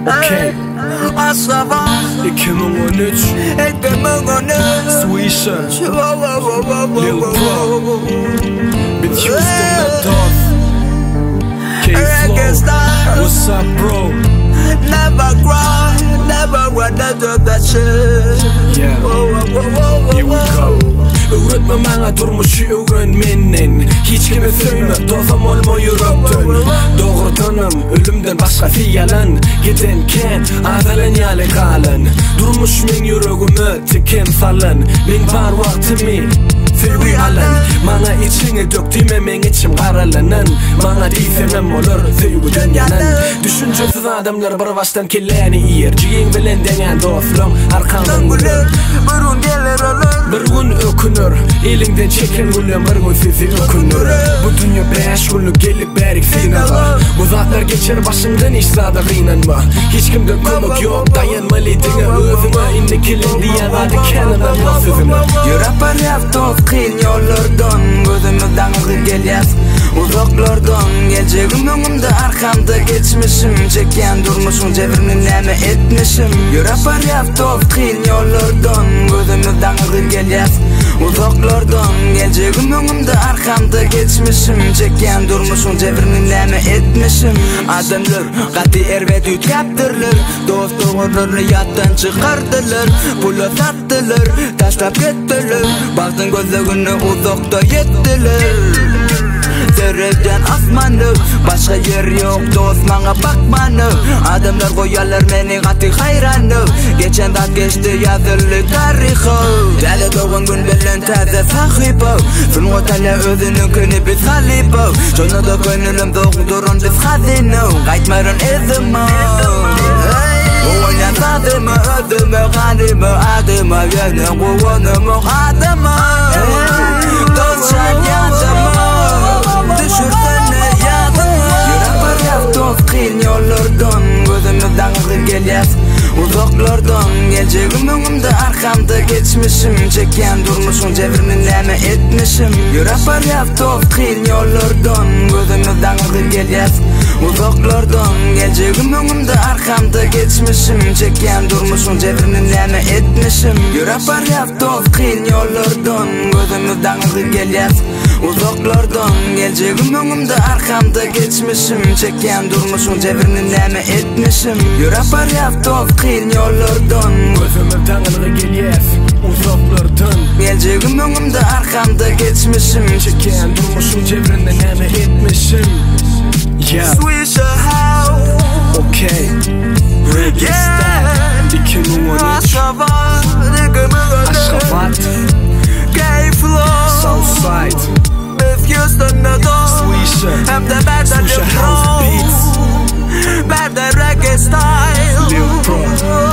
Okey. Aşgabat 2013 2013 Swisher Lil Pro Biz Houstonda dost K-Flow What's up bro? Never cry, never wanna do that shit Yeah. Here we go. Öwretme maňa durmuşy öwren menden Hiç kimi söýme dostam bolma ýürekden Dogrudanam ölümden başgasy ýalan Giden kän azalan ýaly galan Durmuş meň ýüregime tiken salan Men bar wagtymy söýgi alan Maňa içiňi dök diýme meň içim garalanan Maňa diýseňem bolar söýgüden ýanan Düşünjesiz adamlar bir başdan kelläni iýer Jigiň bilen deňän dostlaň arkaňdan güler Bir gün geler olar Bir gün ökünür Eliňden çeken gülen bir gün sizi ökünür Bu dünýe 5 günlük gelip bärik synaga Bu zatlar geçer başyňdan hiç zada gynanma Hiç kimden kömek ýok daýanmaly diňe özüňe Indi kelen diýen zady käninem ýok sözüne Ýöräp barýas dost kyn ýollardan Gözümiz daňygy gelýäs uzaklardan Geljegim öňümde arkamda geçmişim Çekýän durmuşyň jebrini näme etmişim Ýöräp barýas dost kyn ýollardan Gözümiz daňygy gelýäs uzaklardan Geljegim öňümde arkamda geçmişim Çekýän durmuşyň jebrini näme etmişim Adamlar gaty erbet üýtgäpdirler Dost doganlaryny ýatdan çykardylar Pula satdylar, taşlap gitdiler Bagtyň gözlegine uzakda ýetdiler Seredýän asmany Başga ýer ýok dost maňa bakmany Adamlar goýarlar meni gaty haýrany Geçen zat geçdi ýazyldy taryha Täze dogan gün bilen täze sahypa Sungat ala özüniňkini biz halypa Şonda da köňlüm duran biz hazyna Gaýtmaryn yzyma Oýnan sazymy özüme ganymy adyma Ýöne guwanymok adyma Dostjan ýadyma Düşürsene ýadyma Ýöräp barýas dost kyn ýollardan Gözümiz daňygy gelýäs uzaklardan Geljegim öňümde arkamda geçmişim Çekýän durmuşyň jebrini näme etmişim Ýöräp barýas dost kyn ýollardan Gözümiz daňygy gelýäs uzaklardan Geljegim öňümde arkamda geçmişim Çekýän durmuşyň jebrini näme etmişim Ýöräp barýas dost kyn ýollardan Gözümiz daňygy gelýäs uzaklardan Geljegim öňümde arkamda geçmişim Çekýän durmuşyň jebrini näme etmişim Ýöräp barýas dost kyn ýollardan Gözümiz daňylgy gelýäs uzaklardan Geljegim öňümde arkamda geçmişim Çekýän durmuşyň jebrinde näme etmişim Yeah, Swisher House okay Reggae Star 2013 Aşgabat Aşgabat K-Flow Southside Biz Houston'da dost Swisher Hem de benden Swisher House Beats Benden reggae style Lil Pro.